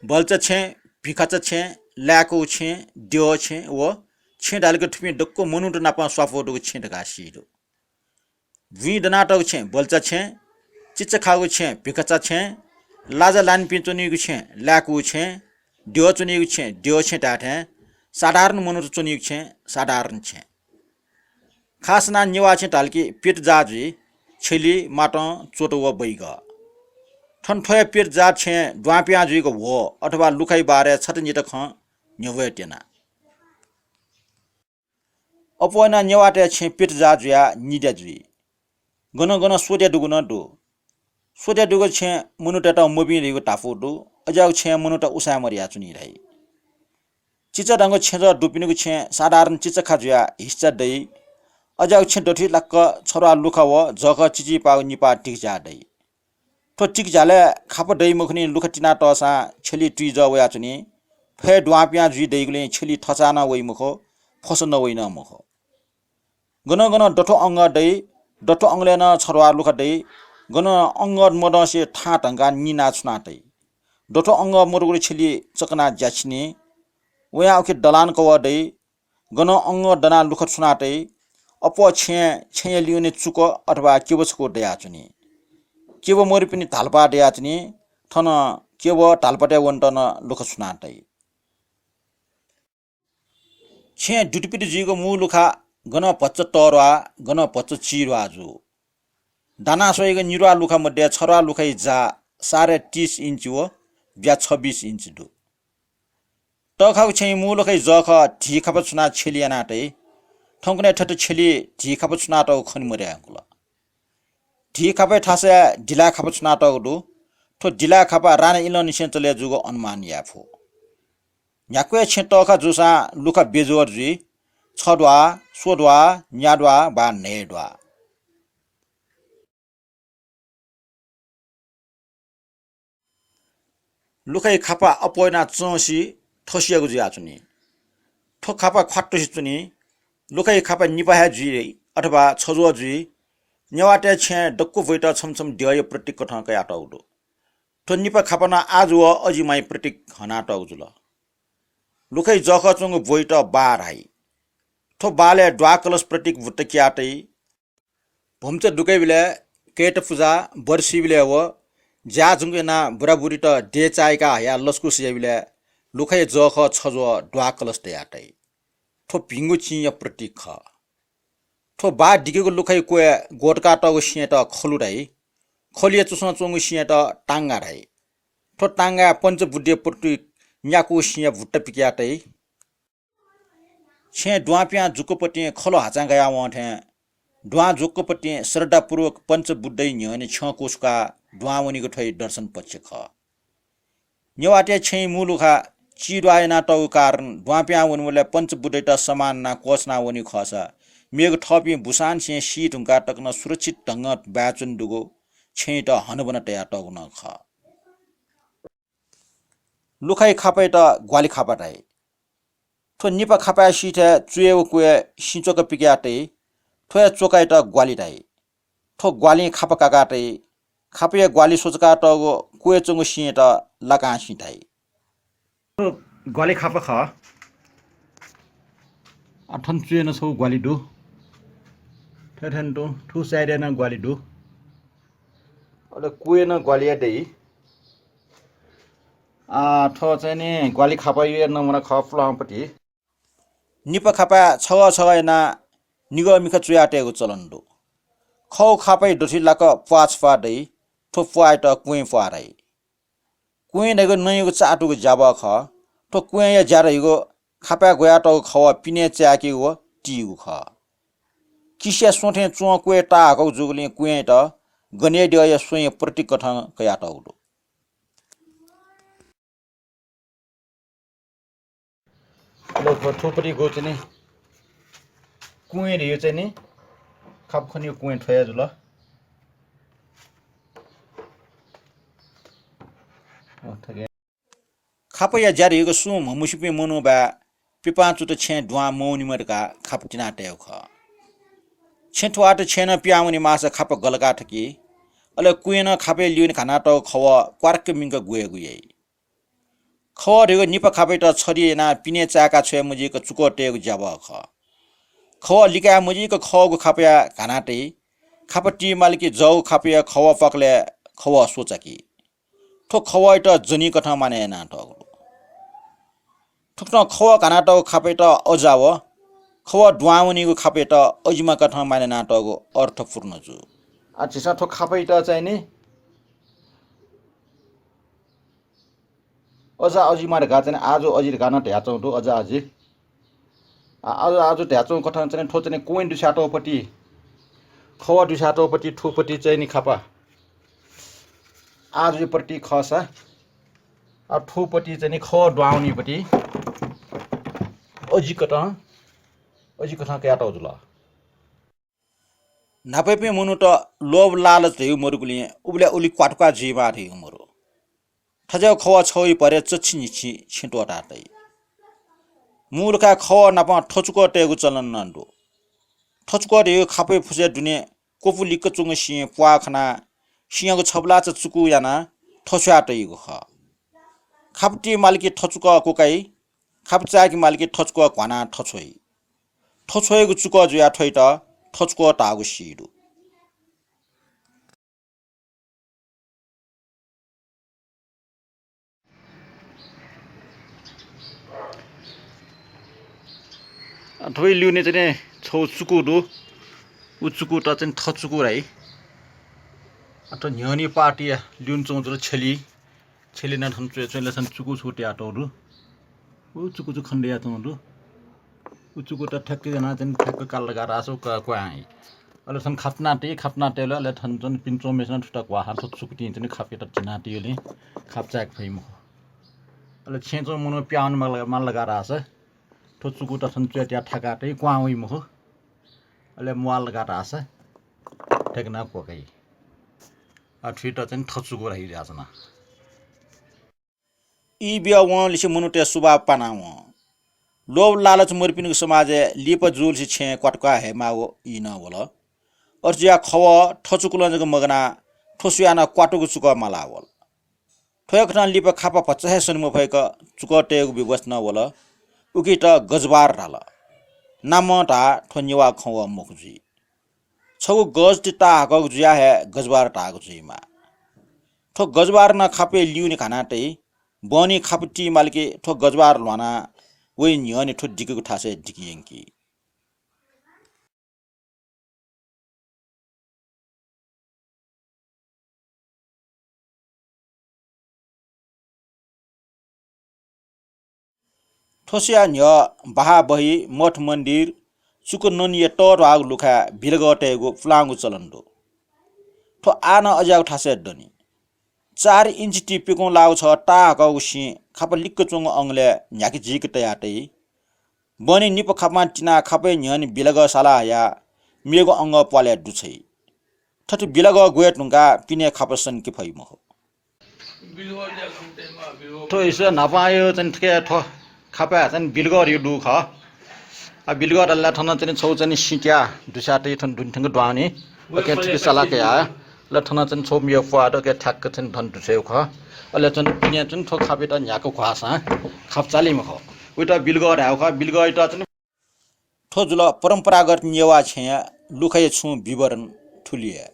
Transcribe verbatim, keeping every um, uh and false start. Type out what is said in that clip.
बल्चा छेँ, भिखाचा छेँ, लाय्‌कू छेँ, द्यः छेँ व छेँ धालकि थुपिं दक्व मनूत नाप स्वापू दुगु छेँ धकाः सी दु। बुँइ दनातःगु छेँ बल्चा छेँ, चिचाखाःगु छेँ भिखाचा छेँ, लाजा लानिपिं च्वनीगु छेँ लाय्‌कू छेँ, द्यः च्वनीगु छेँ द्यः छेँ धाये थें साधारण मनूत च्वनीगु छेँ साधारण छेँ। खास यानाः नेवाः छेँ धालकि पेटजाः जुइ, छेली, मातं, च्वत व बैगः। थन थ्व हे पेटजाः छेँ द्वां पिहां जुइगु ह्वः अथवा लुखाया बारे छता निता खँ न्ह्यब्वये त्यना। अप्वः यानाः नेवाःतय् छेँ पेटजाः जुयाः निद्या जुइ। गनं गनं स्वद्या दुगु नं दु। स्वद्या दुगु छेँ मनूतय्‌त मभिं धइगु धापू दु। अज्याःगु छेँय् मनूत उसाँय् मदयाच्वनी धाइ। चिचा धंगु छेँजः दुपिनिगु छेँ साधारण चिचाखा जुयाः हिस्चा दइ। अज्याःगु छेँ दथुइ लाक्क छद्वाः लुखा व जःखः चिचीपाःगु निपाः तिकिझ्याः दइ। थ्व तिकिझ्यालय् खापा दइ मखुनि लुखा तिनातःसां छेलिइ तुइजः वयाच्वनी। फय् द्वां पिहां जुइ दइगुलिं छेलिइ थचाः नं वइ मखु, फसं नं वइ नं मखु। गनं गनं दथुइ अंगः दइ, दथुइ अंगलय् नं छद्वाः लुखा दइ। गनं अंगः मदंसे थां धंकाः निनाः छुनातइ। दथुइ अंगः मदुगुलिं छेलिइ चकनाः ज्या छिनी। वयां उखे दलान कवः दइ। गनं अंगः दनाः लुखा छुनातइ। अप्वः छेँय् छेँया लिउने चुक अथवा केब छकू दयाच्वनी। केब मदुपिनि धालपा दयाच्वनी। थन केब धालपातय् वनेत नं लुखा छुनातइ। छेँ दुतुपित जुइगु मू लुखा गनं भचा तःद्वाः, गनं भचा चिद्वाः जू। दाना स्वइगु निद्वाः लुखा मध्ये छद्वाः लुखाया जा साढे तीस इन्च व ब्या छब्बिस इन्च दु। तःखाःगु छेँया मू लुखाया जःखः धी खापा छुनाः छेलि यानातइ। थौंकन्हय् थथे छेलिइ धी खापा छुनातःगु खने मदयेगु ला। धी खापाया थासय् दिलाः खापा छुनातःगु दु। थ्व दिलाः खापा राना इलंनिसें चले जूगु अनुमान याये फु। न्ह्याक्व हे छेँ तःखा जूसां लुखा बेजोड जुइ। छद्वाः, स्वद्वाः, न्याद्वाः वा न्हय्‌द्वाः। लुखाया खापा अप्वः यानाः चंसि थसियागु जुयाच्वनी। थ्व खापा ख्वात्तुसि च्वनी। लुखाया खापा निपा हे जुइ अथवा छज्वः जुइ। नेवाःतय् छेँय् दक्व ब्वइत छम्ह छम्ह द्यःया प्रतीक कथं कयातःगु दु। थ्व निपा खापा नं आः जूगु अजिमाया प्रतीक हनातःगु जुल। लुखाया जःखः च्वंगु ब्वइत बाः धाइ। थ्व बालय् द्वाः कलश प्रतीक बुट्टा कियातइ। भम्चा दुकइबलय्, कय्‌ता पुजा, बरसीबलय् व ज्या जंगु यानाः बुराबुरीत देय् चाय्‌काः हयाः लसकुस याइबलय् लुखाया जःखः छज्वः द्वाः कलश तयातइ। थ्व भिंगु चिंया प्रतीक खः। थ्व बाः दिकेगु लुखाया क्वय् ग्वतुकातःगु सिँयात खलु धाइ। खलुया चुसं च्वंगु सिँयात तांगा धाइ। थ्व तांगाय् पञ्चबुद्धया प्रतीक न्याकू सिँया बुट्टा पिकयातइ। छेँ द्वां पिहां जुक्कपतिं खलु हाचां गयावं थें द्वां जुक्कपतिं श्रद्धापूर्वक पञ्चबुद्धया न्ह्यःने छ्यं क्वछुकाः द्वां वनीगु थ्व हे दर्शन पक्ष खः। नेवाःतय् छेँया मू लुखा चिद्वाः यानातःगु कारण द्वां पिहां वनेबलय् पञ्चबुद्धयात सम्मान यानाः क्वछुना वनीगु खःसा मेगु थःपिं बुसांनिसें सी धुंकाः तक नं सुरक्षित ढंगं बाय् च्वने दुगु छेँयात हनाबना तयातःगु नं खः। लुखाया खापायात ग्वालि खापा धाइ। थ्व निपा खापाय् सीथय् चुयेगु क्वय् सिँच्वका पिकयातइ। थ्व हे च्वकायात ग्वालि धाइ। थ्व ग्वालिं खापा काकातइ। खापाया ग्वालि स्वचकातःगु क्वय् च्वंगु सिँयात लाकांसिं धाइ। थ्व ग्वालि खापा खः। आ, थन चुय् नं छगू ग्वालि दु। थथे थन तुं थ्व साइडय् नं ग्वालि दु। अले क्वय् नं ग्वालिया दइ। आ, थ्व चाहिँ नि ग्वालि खापाया नमुना खः पुलांपति। निपा खापाय् छगः छगः यानाः निगः मिखा चुयातयेगु चलन दु। खःगु खापाया दथुइ लाक प्वाः छपाः दइ। थ्व प्वाःयात क्वँय् प्वाः धाइ। क्वँय् धइगु नँयागु चाःतुगु ज्याबः खः। थ्व क्वँय्‌या ज्या धइगु खापाय् ग्वयातःगु खवः पिने चाय्‌केगु व तीगु खः। किसिया स्वथें च्वं क्वय् ताहाकःगु जूगुलिं क्वँय्‌यात गनेद्यःया स्वँया प्रतीक कथं कयातःगु दु। ल, थ्व थुपति गु चाहिँ नि क्वँय् धइगु चाहिँ नि खापा खनेगु क्वँय् थ्व हे जुल। अ, थगे। खापाया ज्या धइगु सुं म्हमस्यूपिं मनूबाय् पिपांचुत छेँय् दुहां मवनीम्ह धकाः खापा तिनातयेगु खः। छेँ थ्वाःत छेँनं पिहां वने माःसा खापा गलकाः थकी। अले क्वँय् नं खापाया लिउने घानातःगु खवः क्वार्क मिंक ग्वयेगु याइ। खवः धइगु निपा खापयात छरी यानाः पिने चाय्‌का छ्वये मजिक चुकः तयेगु ज्याबः खः। खवः लिकाये मजिक खःगु खापया घाना तइ। खापा ती माल कि जःगु खापया खवः पाकलय् खवः स्वचाकी। थ्व खवःयात जनीकथं मानय् यानातःगु दु। थुकथं खवः घानातःगु खापयात अजा व खवः दुहां वनीगु खापयात अजिमाकथं मानय् यानातःगु अर्थपूर्ण जू। आ, झीसं थ्व खापयात चाहिँ नि अजा अजिमा धकाः चाहिँ नि आजु अजि धकाः नं धयाच्वंगु दु, अजा अजि। आ, आजु, आजु धयाच्वंगु कथं चाहिँ नि थ्व चाहिँ नि क्वँय् दुस्यातःपट्टि, खवः दुस्यातःपट्टि, थुपट्टि चाहिँ नि खापा आजुपट्टि खःसा, आ, थुपट्टि चाहिँ नि खवः दुहां वनीपट्टि अजिकथं, अजिकथं कयातःगु जुल। न्हापायापिं मनूत लोभ लालच धइगु मदुगुलिं उबलय् उलि क्वातुक्वा जुइमाः धइगु मदु। थज्याःगु खवः छगू भरे चच्छि न्हिच्छि छेँ त्वःता तइ। मू लुखाय् खवः नाप थ्वचुकः तयेगु चलन नं दु। थ्वचुकः धइगु खापया फुसय् दुने क्वपु लिक्क च्वंगु सिं प्वाः खनाः सिंयागु छबलाचा चुकू यानाः थ्वछ्वया तइगु खः। खापा ती माल कि थ्वचुकः क्वकाइ, खापा चाय्‌के माल कि थ्वचुकः घ्वानाः थ्वछ्वइ। थ्वछ्वइगु चुकः जुयाः थ्वइत थ्वचुकः धाःगु सी दु। थ्व ल्यूने चाहिँ नि छगू चुकू दु। उ चुकूत चाहिँ नि थ्वचुकू धाइ। अ, थ्व न्ह्यःने पार्टीया ल्यूने च्वंगु जुल छेली। छेली नं थन च्वय् च्वय् ला थन चुकू छगू तयातःगु दु। उ चुकू छु खनेदयाच्वंगु दु। उ चुकूत ठ्याक्क यानाः चाहिँ ठ्याक्क काल धकाः धाःसा क-, क्वहां हइ। अले थन खापा तिना तइ, खापा तिना तयेबलय् अले थन चाहिँ पिने च्वंम्हय्‌सिनं थुत घ्वाःसां थ्व चुकू तिनि चाहिँ खापयात तिना तयेबलय् खापा चाय्‌के फइ मखु। अले छेँय् च्वंम्ह मनू पिहां वने माल, माल धकाः धाःसा थ्व चुकूत थन च्वय् तयाः थाका तइ, क्वहां वइ मखु। अले म्वाल धकाः धाःसा ठ्याक्क यानाः क्वकाइ। अ, थुइत चाहिँ थ्वचुकू धाइ धाःसा नं। ई बिया वंलिसे मनूतय् स्वभाव पाना वं। लोभ लालच मदुपिनिगु समाजय् लिपा जूलिसे छेँ क्वातुक्वा हयेमाःगु ई नं वल। अथे जुयाः खवः थ्वचुकुलं जक मगानाः थ्वसुयाः नं क्वातुगु चुकः माला वल। थ्व हे कथं लिपा खापा भचा हे सने मफय्‌क चुकः तयेगु व्यवस्था नं वल। उकित गजबार धाल। नामं धाः थ्व नेवाः खवः मखु जुइ। छगू गज ति ताः हाकःगु जुयाः हे गजबार धाःगु जुइमाः। थ्व गजबार नं खापय् ल्यूने घाना तइ। बहनी खापा ती माल कि थ्व गजबार ल्ह्वानाः वइ न्ह्यःने थ्व दिकेगु थासय् दिके यंकी। थ्वसुया न्ह्यः बहाःबही, मठ मन्दिर, चुकननया तःध्वाःगु लुखाय् बिलगः तयेगु पुलांगु चलन दु। थ्व आः नं अज्याःगु थासय् दनि। चार इन्चि ति पिकुं लाःगु छगः ताः हाकःगु सिं खापा लिक्क च्वंगु अंगलय् न्ह्याके जीक तया तइ। बहनी निपु खापां तिनाः खापय् न्ह्यःने बिलगः साला हयाः मेगु अंगः प्वालय् दुछ्वइ। थथे बिलगः ग्वये धुंकाः पिने खापा सनके फइ मखु। थ्व इसे न्हापांयो चाहिँ थुके थ्व खापय् चाहिँ बिलगः धइगु दु खः। आ, बिलगः धाल थन चाहिँ छगू चाहिँ सिं त्याः दुस्यातइ थन दुने थ्यंक दुहां वनी। अकिं थुके साला कयाः अले थन चाहिँ छगू मेगु प्वाः दु, अकिं ठ्याक्क चाहिँ थन दुछ्वयेगु खः। अले चाहिँ पिने चाहिँ थ्व खापयात न्ह्याके घ्वाःसां खापा चाली मखु। उइत बिलगः धायेगु खः। बिलगःयात चाहिँ थ्व जुल परम्परागत नेवाः छेँया लुखाया छुं विवरण थुलि हे।